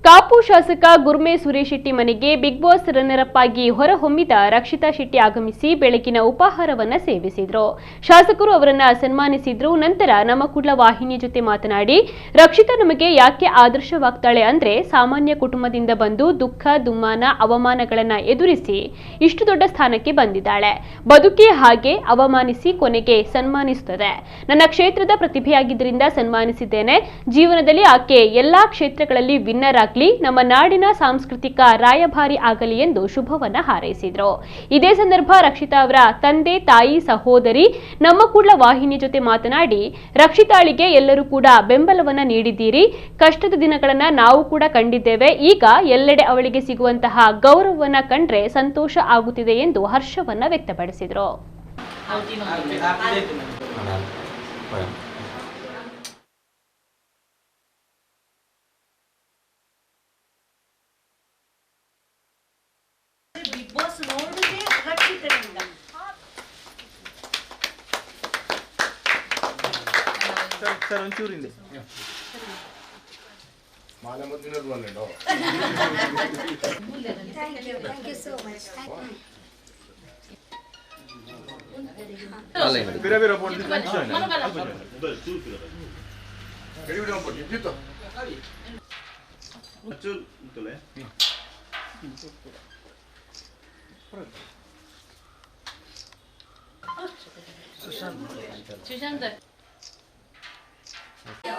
Kapu ಶಾಸಕ ಗುರ್ಮೆ ಸುರೇಶ್ ಶೆಟ್ಟಿ ಮನೆಗೆ big boss runner up ಆಗಿ ಹೊರಹೊಮ್ಮಿದ ರಕ್ಷಿತಾ ಶೆಟ್ಟಿ ಆಗಮಿಸಿ ಬೆಳಗಿನ ಉಪಾಹಾರವನ್ನು ಸೇವಿಸಿದರು. ಶಾಸಕರು ಅವರನ್ನ ಸನ್ಮಾನಿಸಿದ್ರು. ನಂತರ ನಮ್ಮ ಕುಡ್ಲ ವಾಹಿನಿ ಜೊತೆ ಮಾತನಾಡಿ, ರಕ್ಷಿತಾ ನಮಗೆ ಯಾಕೆ ಆದರ್ಶವಾಗ್ತಾಳೆ ಅಂದ್ರೆ, ಸಾಮಾನ್ಯ ಕುಟುಂಬದಿಂದ ಬಂದು ದುಃಖ, ದುಮ್ಮಾನ, ಅವಮಾನಗಳನ್ನ ಎದುರಿಸಿ ಇಷ್ಟು ದೊಡ್ಡ ಸ್ಥಾನಕ್ಕೆ ಬಂದಿದ್ದಾಳೆ. ಬದುಕೇ ಹಾಗೆ ಅವಮಾನಿಸಿ ಕೊನೆಗೆ ಸನ್ಮಾನಿಸುತ್ತದೆ. ನನ್ನ ಕ್ಷೇತ್ರದ ಪ್ರತಿಭೆಯಾಗಿದ್ದರಿಂದ ಸನ್ಮಾನಿಸಿದ್ದೇನೆ. ಜೀವನದಲ್ಲಿ ಆಕೆ ಎಲ್ಲಾ ಕ್ಷೇತ್ರಗಳಲ್ಲಿ ವಿನ್ನರ್ ಆಗಲಿ, ನಮ್ಮ ನಾಡಿನ ಸಾಂಸ್ಕೃತಿಕ ರಾಯಭಾರಿ ಆಗಲಿ ಎಂದು ಶುಭವನ್ನ ಹಾರೈಸಿದರು. ಇದೇ ಸಂದರ್ಭ ರಕ್ಷಿತಾ ಅವರ ತಂದೆ, ತಾಯಿ, ಸಹೋದರಿ ನಮ್ಮ ಕುಡ್ಲ ವಾಹಿನಿ ಜೊತೆ ಮಾತನಾಡಿ, ರಕ್ಷಿತಾಳಿಗೆ ಎಲ್ಲರೂ ಕೂಡ ಬೆಂಬಲವನ್ನ ನೀಡಿದ್ದೀರಿ. ಕಷ್ಟದ ದಿನಗಳನ್ನ ನಾವು ಕೂಡ ಕಂಡಿದ್ದೇವೆ. ಈಗ ಎಲ್ಲೆಡೆ ಅವಳಿಗೆ ಸಿಗುವಂತಹ ಗೌರವವನ್ನ ಕಂಡ್ರೆ ಸಂತೋಷ ಆಗುತ್ತಿದೆ ಎಂದು ಹರ್ಷವನ್ನ ವ್ಯಕ್ತಪಡಿಸಿದರು. ಬಿಗ್ ಬಾಸ್ ನೋಡುದೇ ರಕ್ಷಿತನಿಂದ. ಸರ್ ಸರ್ ಒಂಚೂರಿಂದ ಬಿರ ಬಿರ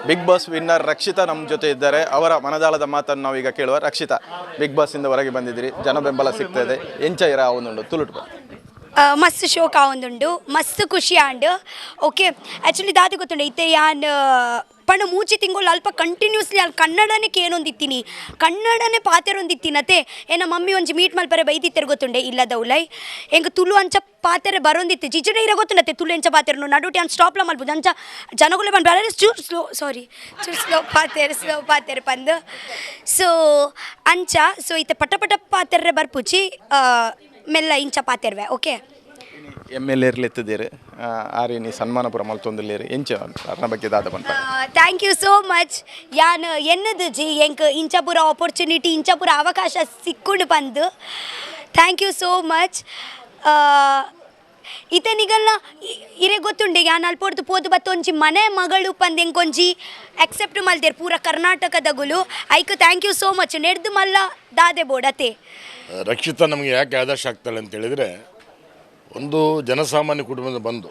big boss winner Rakshita ನಮ್ಮ ಜೊತೆ ಇದ್ದಾರೆ. ಅವರ ಮನದಾಳದ ಮಾತನ್ನು ನಾವೀಗ ಕೇಳುವ. ರಕ್ಷಿತಾ, ಬಿಗ್ ಬಾಸ್ ಇಂದ ಹೊರಗೆ ಬಂದಿದ್ದೀರಿ, ಜನ ಬೆಂಬಲ ಸಿಗ್ತಾ ಇದೆ, ಎಂಚ ಇರ ಒಂದುಂಡು ತುಳುಟು ಮಸ್ತ್ ಶೋಕ ಒಂದುಂಡು, ಮಸ್ತ್ ಖುಷಿ and. Okay, actually ದಾದಿ ಗೊತ್ತುಂಡು ಇತ್ತೆ ಯಾನ್ ಪಂಡ ಮೂಚಿ ತಿಂಗಳು ಅಲ್ಪ ಕಂಟಿನ್ಯೂಸ್ಲಿ ಅಲ್ಲಿ ಕನ್ನಡನೇ ಕೇನೊಂದಿತ್ತೀನಿ, ಕನ್ನಡನೇ ಪಾತೆರೊಂದಿತ್ತೀನತೆ. ಏನ ಮಮ್ಮಿ ಒಂಜಿ ಮೀಟ್ ಮಲ್ಪರೆ ಬೈದಿತ್ತೆರ್ ಗೊತ್ತುಂಡೆ ಇಲ್ಲದೌಲೈ ಎಂಕ್ ತುಳು ಅಂಚ ಪಾತೆರೆ ಬರೋಂದಿತ್ತು. ಜಿಜುಡೆ ಇರ ಗೊತ್ತುಂಡತೆ ತುಳು ಎಂಚ ಪಾತೆರನು ನಡುಟಿ ಅಂಚ ಸ್ಟಾಪ್ಲ ಮಲ್ಪುದು ಅಂಚ ಜನಗುಲೆ ಬಂದು ಬರರೆ ಚೂರು ಸ್ಲೋ, ಸಾರಿ ಚೂರು ಸ್ಲೋ ಪಾತೆರ್, ಸ್ಲೋ ಪಾತೆರ್ ಪಂದು. ಸೊ ಅಂಚ ಸೊ ಇತ್ತೆ ಪಟ ಪಟ ಪಾತೆರ್ರೆ ಬರ್ಪುಚಿ, ಮೆಲ್ಲ ಇಂಚ ಪಾತೆರ್ವೆ. Okay, M L ಎರ್ಲೆತ್ತಿದ್ದೀರಿ, ಆರೇನಿ ಸನ್ಮಾನಪುರ ಮಲ್ತೊಂದುಲ್ಲೇರು, ಎಂಚ ಅರ್ನ ಬಗ್ಗೆ ದಾದ ಬಂತ? Thank you so much. ಯಾನ್ ಎನ್ನದು ಜಿ ಎಂಕ್ ಇಂಚಪುರ ಆಪರ್ಚುನಿಟಿ, ಇಂಚಪುರ ಅವಕಾಶ ಸಿಕ್ಕೊಂಡು ಬಂದು thank you so much. ಇತ್ತೆ ನಿಗಲ್ನ ಇರೆ ಗೊತ್ತುಂಡೆ ಯಾನ್ ಅಲ್ಪೊಡ್ದು ಪೋದು ಬತ್ತೊಂಜಿ ಮನೆ ಮಗಳು ಪಂದ್ ಎಂಕೊಂಜಿ ಅಕ್ಸೆಪ್ಟ್ ಮಲ್ದೇರ್ ಪೂರ ಕರ್ನಾಟಕದಗುಲು. ಐಕ್ thank you so much. ನೆಡ್ದು ಮಲ್ಲ ದಾದೆ ಬೋಡತೆ. ರಕ್ಷಿತಾ ನಮಗೆ ಯಾಕೆ ಆದರ್ಶ ಆಗ್ತಾಳೆ ಅಂತೇಳಿದರೆ, ಒಂದು ಜನಸಾಮಾನ್ಯ ಕುಟುಂಬದ ಬಂದು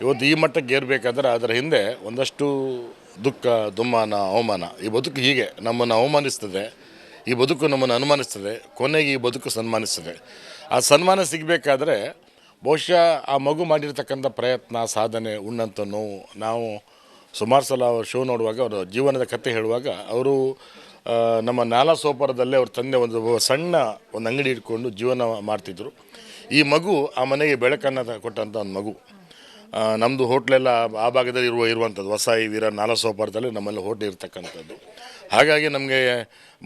ಇವತ್ತು ಈ ಮಟ್ಟಕ್ಕೆ ಏರಬೇಕಾದ್ರೆ ಅದರ ಹಿಂದೆ ಒಂದಷ್ಟು ದುಃಖ, ದುಮ್ಮಾನ, ಅವಮಾನ. ಈ ಬದುಕು ಹೀಗೆ ನಮ್ಮನ್ನು ಅವಮಾನಿಸ್ತದೆ, ಈ ಬದುಕು ನಮ್ಮನ್ನು ಅನುಮಾನಿಸ್ತದೆ, ಕೊನೆಗೆ ಈ ಬದುಕು ಸನ್ಮಾನಿಸ್ತದೆ. ಆ ಸನ್ಮಾನ ಸಿಗಬೇಕಾದ್ರೆ ಬಹುಶಃ ಆ ಮಗು ಮಾಡಿರ್ತಕ್ಕಂಥ ಪ್ರಯತ್ನ, ಸಾಧನೆ, ಉಣ್ಣಂಥ ನೋವು. ನಾವು ಸುಮಾರು ಸಲ ಅವ್ರ ಶೋ ನೋಡುವಾಗ, ಅವರ ಜೀವನದ ಕಥೆ ಹೇಳುವಾಗ, ಅವರು ನಮ್ಮ ನಾಲಾಸೋಪರದಲ್ಲೇ ಅವ್ರ ತಂದೆ ಒಂದು ಸಣ್ಣ ಒಂದು ಅಂಗಡಿ ಇಟ್ಕೊಂಡು ಜೀವನ ಮಾಡ್ತಿದ್ದರು. ಈ ಮಗು ಆ ಮನೆಗೆ ಬೆಳಕನ್ನು ಕೊಟ್ಟಂಥ ಒಂದು ಮಗು. ನಮ್ಮದು ಹೋಟ್ಲೆಲ್ಲ ಆ ಭಾಗದಲ್ಲಿ ಇರುವಂಥದ್ದು, ವಸಾಯಿ ವೀರ ನಾಲಾಸೋಪಾರದಲ್ಲಿ ನಮ್ಮಲ್ಲಿ ಹೋಟ್ಲ್ ಇರ್ತಕ್ಕಂಥದ್ದು. ಹಾಗಾಗಿ ನಮಗೆ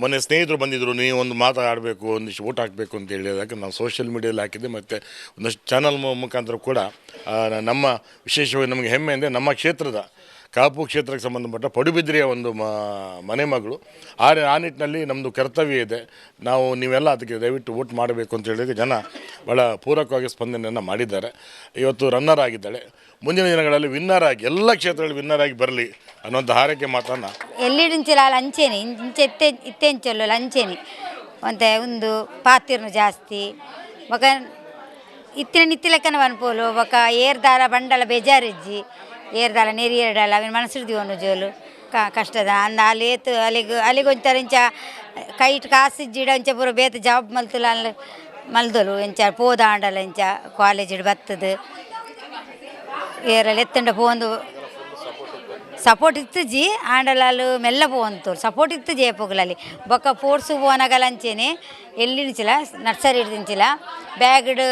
ಮೊನ್ನೆ ಸ್ನೇಹಿತರು ಬಂದಿದ್ದರು, ನೀವು ಒಂದು ಮಾತಾಡಬೇಕು, ಒಂದಿಷ್ಟು ಓಟ್ ಹಾಕಬೇಕು ಅಂತ ಹೇಳಿದಾಗ ನಾವು ಸೋಷಿಯಲ್ ಮೀಡಿಯಲ್ಲಿ ಹಾಕಿದ್ದೆ, ಮತ್ತು ಒಂದಷ್ಟು ಚಾನಲ್ ಮುಖಾಂತರ ಕೂಡ. ನಮ್ಮ ವಿಶೇಷವಾಗಿ ನಮಗೆ ಹೆಮ್ಮೆ ಅಂದರೆ ನಮ್ಮ ಕ್ಷೇತ್ರದ ಕಾಪು ಕ್ಷೇತ್ರಕ್ಕೆ ಸಂಬಂಧಪಟ್ಟ ಪಡುಬಿದ್ರಿಯ ಒಂದು ಮನೆ ಮಗಳು. ಆ ನಿಟ್ಟಿನಲ್ಲಿ ನಮ್ಮದು ಕರ್ತವ್ಯ ಇದೆ. ನೀವೆಲ್ಲ ಅದಕ್ಕೆ ದಯವಿಟ್ಟು ವೋಟ್ ಮಾಡಬೇಕು ಅಂತ ಹೇಳಿದ್ರೆ ಜನ ಭಾಳ ಪೂರಕವಾಗಿ ಸ್ಪಂದನೆಯನ್ನು ಮಾಡಿದ್ದಾರೆ. ಇವತ್ತು ರನ್ನರ್ ಆಗಿದ್ದಾಳೆ, ಮುಂದಿನ ದಿನಗಳಲ್ಲಿ ವಿನ್ನರ್ ಆಗಿ ಎಲ್ಲ ಕ್ಷೇತ್ರಗಳಲ್ಲಿ ವಿನ್ನರ್ ಆಗಿ ಬರಲಿ ಅನ್ನುವಂಥ ಹಾರೈಕೆ ಮಾತನ್ನು. ಎಲ್ಲಿಡಿಂಚಿಲ್ಲ ಲಂಚೇನಿ ಇಂಚೆ ಇತ್ತೆ ಇತ್ತೆಂಚೊಲ್ಲು ಲಂಚೇನಿ ಒಂತೆ ಒಂದು ಪಾತಿರ್ನು ಜಾಸ್ತಿ ಬೊಕ ಇತ್ತಿನ ನಿತ್ತಿಲೆಕ್ಕನ ಪನ್ಪೋಲು ಬೊಕ ಏರ್ದಾಲ ಬಂಡಲ ಬೇಜಾರಿಜ್ಜಿ ಏರ್ದಾಲ ನೆರಿ ಎರಡಲ್ಲ ಅವಿನ ಮನಸ್ಸಿಡ್ದಿವನು ಜೋಲು ಕಷ್ಟದ ಅಂದ ಅಲ್ಲಿ ಏತು ಅಲ್ಲಿಗೆ ಅಲ್ಲಿಗೆ ಒಂಥರ ಇಂಚ ಕೈಟ್ ಕಾಸಿಜ್ಜಿಡ ಇಂಚ ಪೂರ ಬೇತ ಜಾಬ್ ಮಲ್ತುಲ ಅಲ್ಲಿ ಮಲ್ದೊಲು ಇಂಚ ಪೋದಾಂಡಲ ಇಂಚ ಕಾಲೇಜಿಡ್ ಬತ್ತದು ಏರಲ್ಲಿ ಎತ್ತಂಡ ಪೋಂದು ಸಪೋರ್ಟ್ ಇತ್ತುಜಿ ಆಂಡಲ ಅಲ್ಲಿ ಮೆಲ್ಲ ಪೋಂತು ಸಪೋರ್ಟ್ ಇತ್ತು ಜಯಪೋಗಲಲ್ಲಿ ಬೊಕ್ಕ ಪೋರ್ಸು ಪೋನಗಲ ಅಂಚೆನೆ ಎಲ್ಲಿ ನರ್ಸರಿ ಹಿಡ್ದಿಂಚಿಲ್ಲ ಬ್ಯಾಗ್ಡ್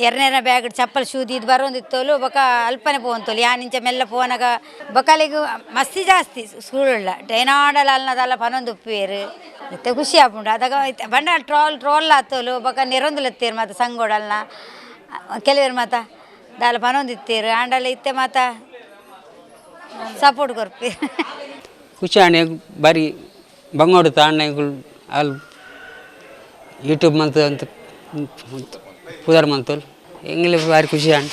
ಎರಡನೇ ಬ್ಯಾಗ್ ಚಪ್ಪಲ್ ಶೂ ಇದು ಬರೋಂದಿತ್ತೋಲು ಬೊಕ ಅಲ್ಪನೆ ಪೋಂತೋಲು ಯಾನಿಂಚ ಮೆಲ್ಲ ಪೋನಗ ಬೊಕಲಿಗೆ ಮಸ್ತಿ ಜಾಸ್ತಿ ಸ್ಕೂಲ್ ಟೈನಾಡಲ ಅಲ್ನದಲ್ಲ ಪನೊಂದು ಉಪ್ಪೇರು ಇತ್ತೆ ಖುಷಿ ಆಪುಂಡು ಅದಾಗ ಬಂಡ ಟ್ರೋಲ್ ಟ್ರೋಲ್ ಆತೋಲು ಬೊಕ ನೆರೊಂದುಲತ್ತೇರು ಮತ್ತು ಸಂಗೋಡಲ್ನ ಕೆಲವರು ಮಾತ ದಾಲ ಪನೊಂದಿತ್ತೇರು ಆಂಡಲ ಇತ್ತೆ ಮಾತ ಸಪೋರ್ಟ್ ಕೊರ್ಪಿ. ಖುಷಿ ಆಣೆ ಬಾರಿ ಬಂಗೋಡು ತಾಂಡ ಎಂಕುಲು ಅಲ್ ಯೂಟ್ಯೂಬ್ ಮಂತ್ ಅಂತ ಪುದರ್ ಮಂತೋಲ್ ಎಂಗ್ಲೆ ಬಾರಿ ಖುಷಿ ಆಂಡ್.